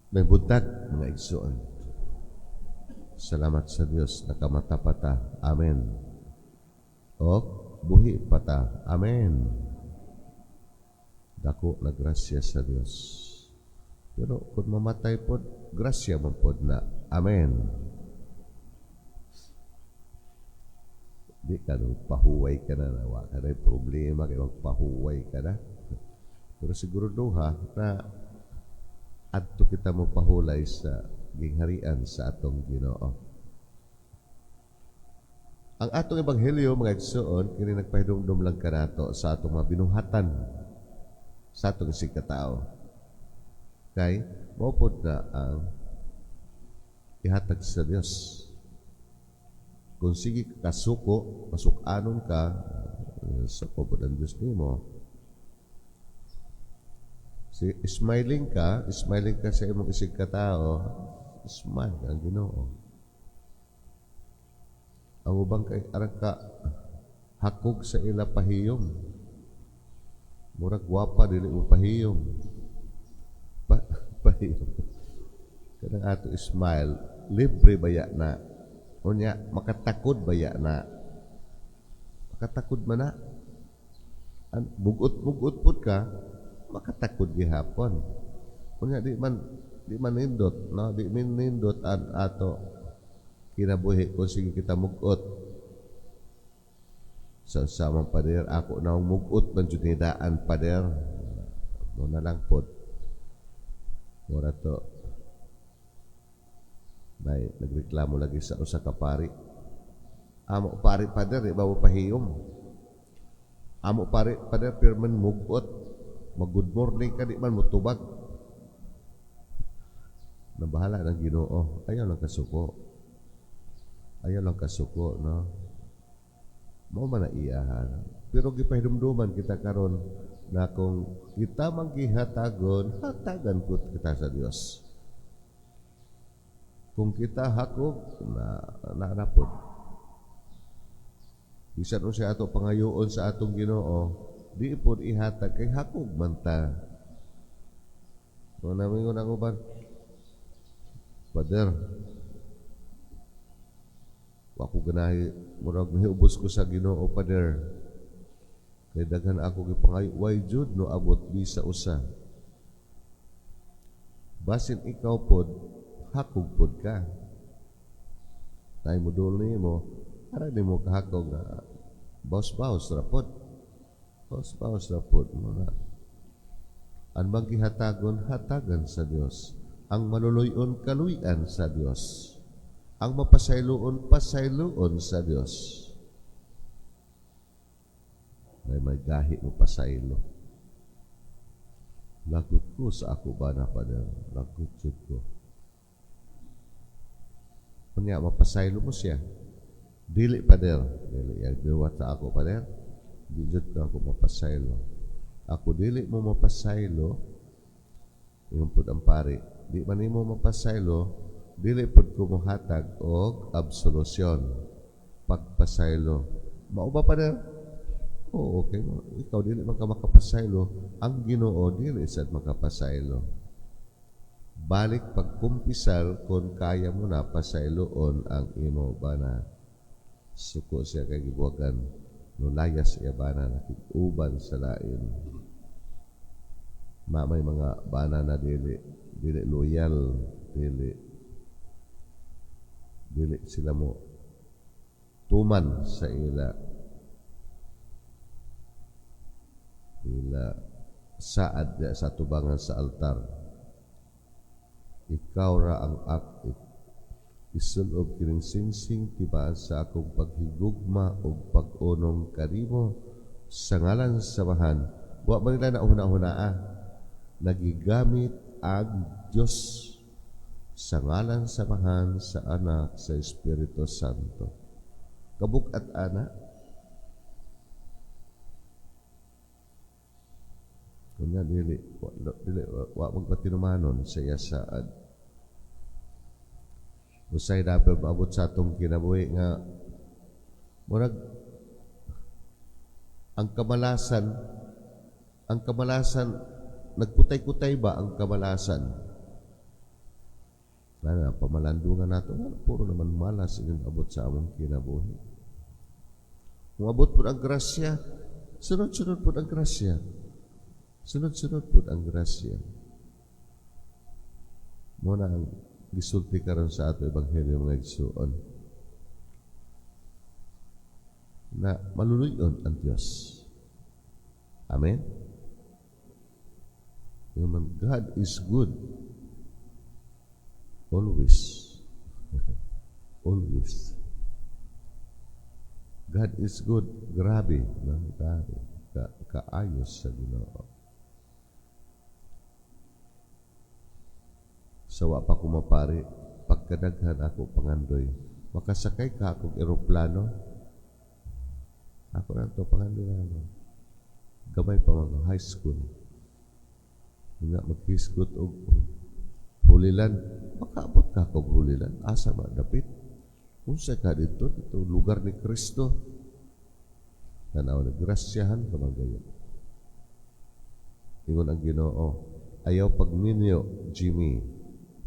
May buntag, mga igsoon. Salamat sa Dios, nakamata pa ta. Amen. O buhi pa ta. Amen. Dako na grasya sa Dios. Pero kung mamatay pod, grasya man pod na. Amen. Di ka nung pahuway ka na, wa ka na problema, kay magpahuway ka na. Pero siguro duha na adto kita mo pahulay sa gingharian sa atong Ginoo. Ang atong ebanghelyo, mga igsoon, kini nagpahidumdum lang kanato sa atong mga binuhatan sa atong isig katao. Kay mao pod na ang ihatag sa Dios. Kung sige ka kasuko, masuk-anon ka, suko pod ang Dios nimo. Si smiling ka sa imong isig katao, smile ang Ginoo. Ang ubang kay arang ka hakog sa ila pahiyom. Murag gwapa, dili mo pahiyom. Pahiyom. Kanang ato smile, libre baya na. Unya makatakod baya na. Makatakod man na. An mugot-mugot pud ka, makatakod gihapon. Unya di man nindot, no? Di man nindot ang ato kinabuhi kung sige kita mugot. Sa samang pader, ako na mugot man jud nidaan, pader. Mo na lang pod. Mura to. May nagreklamo lagi sa usa ka pari. Amo pari, pader, di ba mo pahiyom? Amo pari, pader, pirman mugot. Mag good morning ka, di man mo tubag. Nabahala ng Ginoo. Ayaw lang kasuko. Ayaw lang kasuko, no? Mao man na iyahan. Pero gipahidumduman kita karon na kung kita man gihatagon, hatagan pud kita sa Dios. Kung kita hakog, na na pod. Bisan unsa ato pangayoon sa atong Ginoo, di pod ihatag kay hakog man ta. Kung namin ko ang uban, "Father, wa ko ganahi, murag nahiubos ko sa Ginoo, Father. Kay daghan ako gipangayo, way jud no abot bisa usa." Basin ikaw pod, hakog pod ka. Tay mo dul nimo, para di mo kahakog nga baos-baos ra pod. Baos-baos ra pod mo na. Ang maghihatagon, hatagan sa Dios. Ang maluluyon, kaluyan sa Dios. Ang mapasayloon, pasayloon sa Dios. May gahi mo pasaylo. "Lagot ko sa ako bana, Father. Lagot jud ko." Kunya, mapasaylo mo siya. "Dili, Father. Dili, duwat sa ako, Father. Di jud ko ako mapasaylo." "Ako dili mo mapasaylo," ingon pud ang pari. "Di man nimo mapasaylo, dili pud ko mohatag og absolution. Pagpasaylo." "Mao ba, Father?" "Oo, okay. Ikaw dili man ka makapasaylo, ang Ginoo dili sad makapasaylo. Balik pagkumpisal kung kaya mo na pasayloon ang imo bana." Suko siya kay gibuwagan. Nulayas iya bana, nakig-uban sa lain. Ma may mga bana na dili loyal, dili sila mo tuman sa ila saad sa tubangan sa altar. Ikaw ra ang ak isulob kining singsing timaan sa akong paghigugma ug pag-unong kanimo sa ngalan sa Amahan. Wa man nila nauna-hunaa. Nagigamit ang Dios sa ngalan sa Amahan, sa Anak, sa Espiritu Santo. Kabug-at ana. Kunya dili wa magpatinumanon sa iya saad. Usay dapat maabot sa atong kinabuhi nga murag ang kamalasan nagkutay-kutay ba ang kamalasan? Na pamalandungan nato nga puro naman malas ining abot sa among kinabuhi. Kung abot po ang grasya, sunod-sunod po ang grasya. Sunod-sunod po ang grasya. Mao na ang gisulti karon sa ato ebanghelyo, mga igsuon, na maluluyon ang Diyos. Amen? Yung God is good. Always. Always. God is good. Grabe. No? Grabe. Kaayos sa Ginoo. Sa wa pa ko mapari, pagkadaghan ako pangandoy, makasakay ka akong eroplano. Ako na to pangandoy na ako. Gamay pa mga high school. Nga maghisgot og Holy Land, makaabot ka og Holy Land. Asa man dapit? Unsa ka dito? Dito lugar ni Kristo. Tanaw na grasyahan ka man gayon. Ingon ang Ginoo, "Ayaw pagminyo, Jimmy,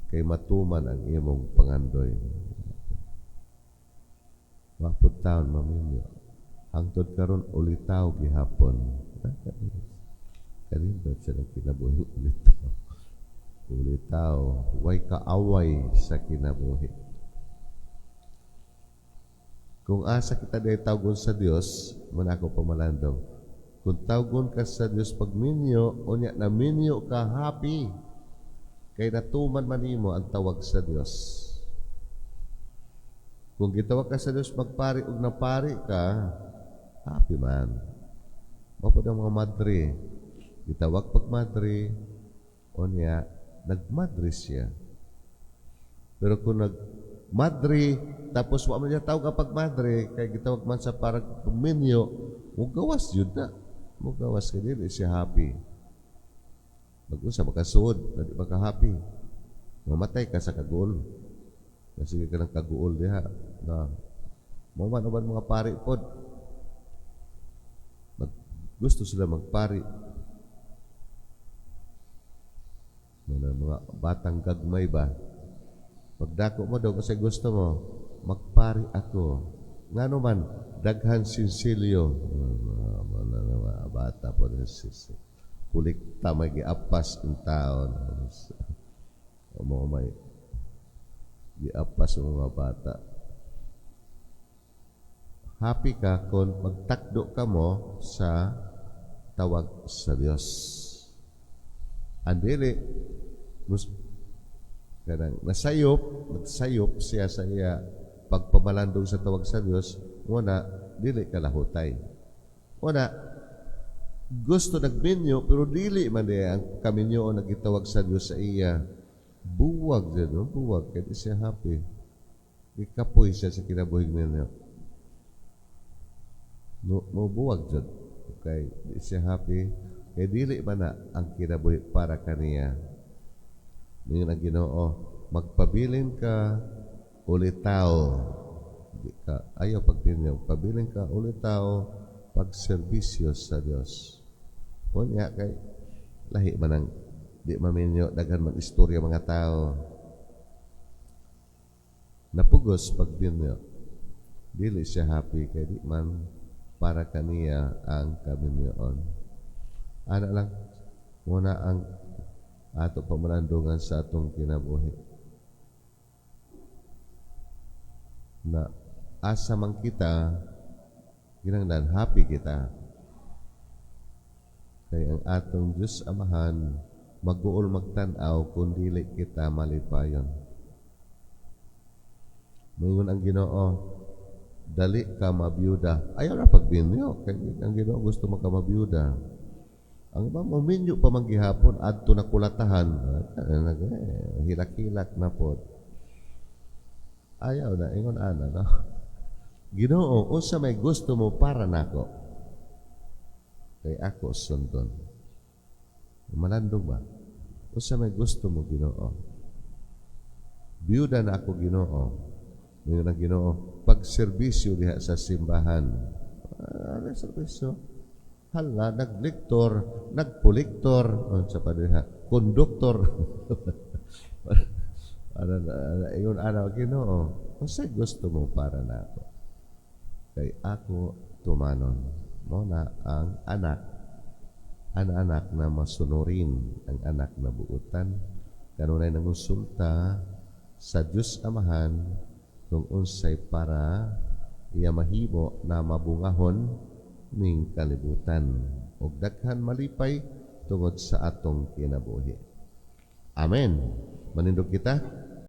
kay matuman ang imong pangandoy." Wa pud taon maminyo. Hangtod karon ulitaw gihapon. Kanindot sa nang kinabuhi ulitaw. Ulitaw, way kaaway sa kinabuhi. Kung asa kita day tawgon sa Dios, man ako pamalandong. Kung tawgon ka sa Dios pagminyo, unya naminyo ka, happy. Kay natuman man nimo ang tawag sa Dios. Kung gitawag ka sa Dios magpari ug napari ka, happy man. Mao pod ang mga madre. Gitawag pag madre, unya nagmadre siya. Pero kung nagmadre, tapos wa man niya tawag ka pag madre, kay gitawag man sa parang minyo, mugawas yun na. Mugawas ka, dili siya happy. Mag-unsa makasuod, na di ba ka happy? Mamatay ka sa kaguol. Kasi ka ng kaguol diha na mo man uban mga pari pod. Gusto sila magpari. Mga batang gagmay ba? Pagdako mo daw kasi gusto mo, magpari ako. Ngano man, daghan sinsilyo. Mga bata po sisi. Kulikta may giapas in taon. Mo may giapas ang mga bata. Happy ka kung magtakdo ka mo sa tawag sa Dios. Andili, mus, kanang nasayop, nagsayop siya sa iya pagpamalandong sa tawag sa Dios, muna dili ka lahutay. Una, gusto nagminyo pero dili man di ang kaminyo o nagitawag sa Dios sa iya. Buwag siya, no? Buwag kay di siya happy. Ikapoy siya sa kinabuhing ninyo. No, mo buwag jud kay di siya happy kay dili man na ang kinabuhi para kaniya. Ngayon ang Ginoo, "Magpabilin ka ulitaw." Di ka, ayaw pagminyo, pabilin ka ulitaw pagserbisyo sa Dios. Unya kay lahi man ang di maminyo, daghan man istorya mga tao. Napugos pagminyo. Dili siya happy kay di man para kaniya ang kaminyoon. Ana lang muna ang ato pamalandungan sa atong kinabuhi. Na asa man kita, kinahanglan happy kita. Kay ang atong Diyos Amahan maguol magtan-aw kung dili kita malipayon. Moingon ang Ginoo, "Dali ka mabiyuda." Ayaw na pagbinyo kay ang Ginoo gusto mo ka mabiyuda. Ang iba mominyo pa man gihapon adto na kulatahan, hilak-hilak na pod. Ayaw na ingon ana, no. "Ginoo, unsa may gusto mo para nako? Kay ako sundon." Malandong ba? "Unsa may gusto mo, Ginoo? Biyuda na ako, Ginoo." Ngayon ang Ginoo, "Pagserbisyo diha sa simbahan." Ano serbisyo? Hala, naglektor, nagpuliktor, sa pa diha, konduktor. Ano Ingon ana, "Ginoo, unsay gusto mo para nako? Kay ako tumanon." Mao na ang anak, ang anak na masunurin, ang anak na buutan. Kanunay nangonsulta sa Diyos Amahan kung unsay para iya mahimo na mabungahon ning kalibutan ug daghan malipay tungod sa atong kinabuhi. Amen. Manindog kita.